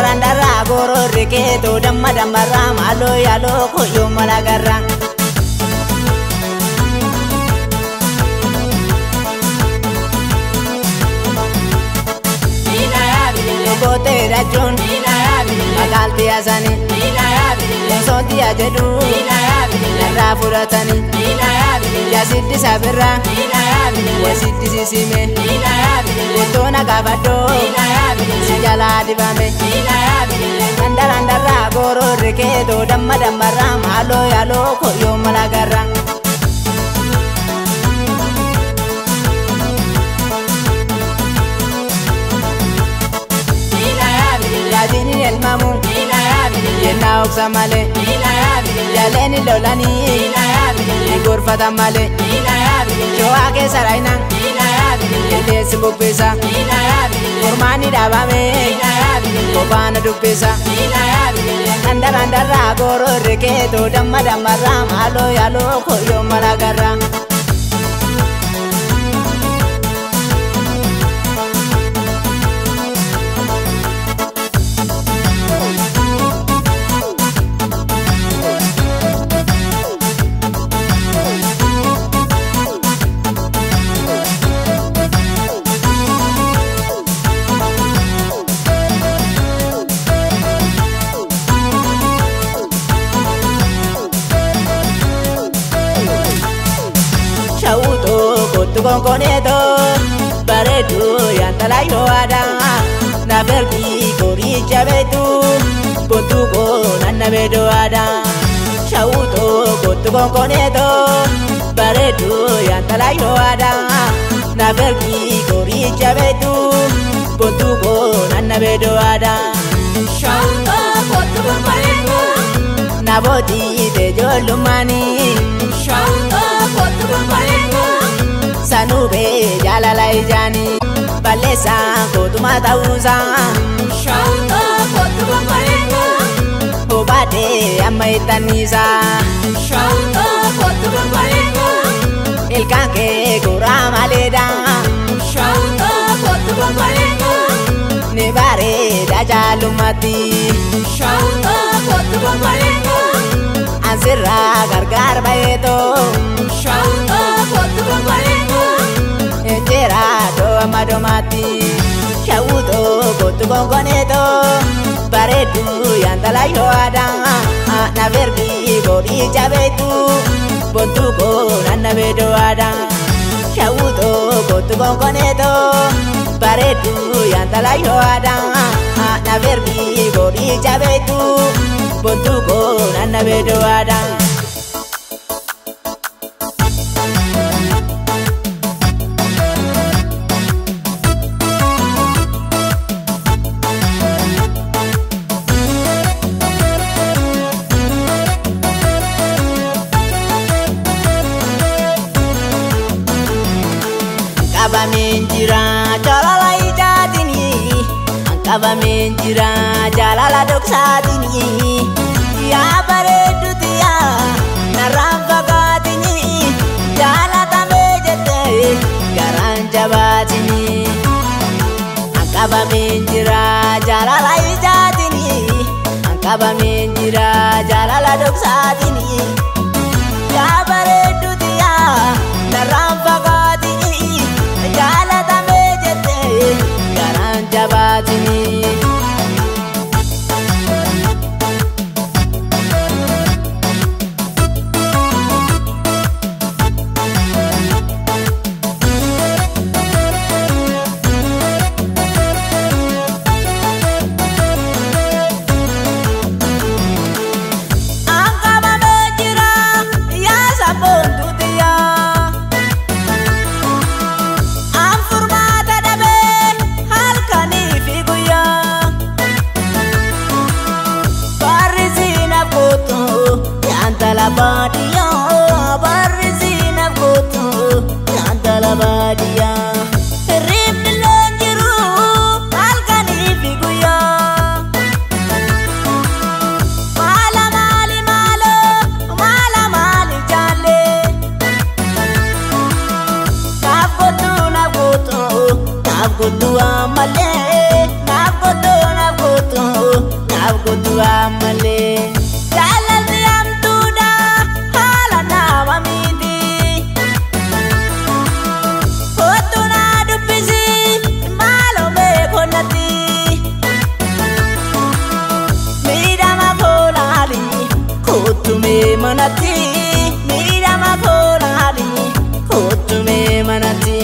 Randa goro riketo damma dammarra malo yalo koyo malagarra. Gote rajun magalti asani sonti ajedu narra furatani yasiddi sabirra wasiddi sisime kotona gabado sijala dibame. Randa goro riketo damma dammarra malo yalo koyo malagarra. Yaadini elmamu yenna oksa malee yaaleni lolani gorfata malee showaa keessa raayinaan qilleensi bubbisa mormaani dhaabame kophaana dubbisa. Randa goro riketo damma dammarra maaloo yaaloo koyoo malagarra. Konkoneto bareedu yantala yoo aadaa nafergi koricha beetu bontuko nanna beedu aadaa. Shawuto kottu konkoneto bareedu yantala yoo aadaa nafergi koricha beetu bontuko nanna beedu aadaa. Shawuto kottu konkoneto nabooti tejoolummaani. Shawuto kottu konkoneto. Sanube jaalala ijaani balleessaan kootuma ta'uusaa. Shawuto kottu konkoneto Obaadhee amma ittanniisaa. Shawuto kottu konkoneto Ilkaan kee koraa maleedha. Shawuto kottu konkoneto Ni bareeda jaalummaatti. Shawuto kottu konkoneto Ansirraa gargaar baheetoo. Shawuto kottu konkoneto Injera dooma domaatti. Shawuto kottu konkoneto bareedu yantala yoo aadaa nafergi koricha beetu bontuko nanna beedu aadaa. Shawuto kottu konkoneto bareedu yantala yoo aadaa nafergi koricha beetu bontuko nanna beedu aadaa. Qabameen jira jaalala ijaatini qabameen jira jaalala dhoksaatini yaa bareedduti yaa narraan fagaatini jaalatamee jettee garaan jabaatini. Qabameen jira jaalala ijaatini qabameen jira jaalala dhoksaatini yaa bareedduti yaa narraan fagaatini. Jaalatamee jettee garaan jabaatini. An qabamee jira Yaa koolaali kottu mee manatti.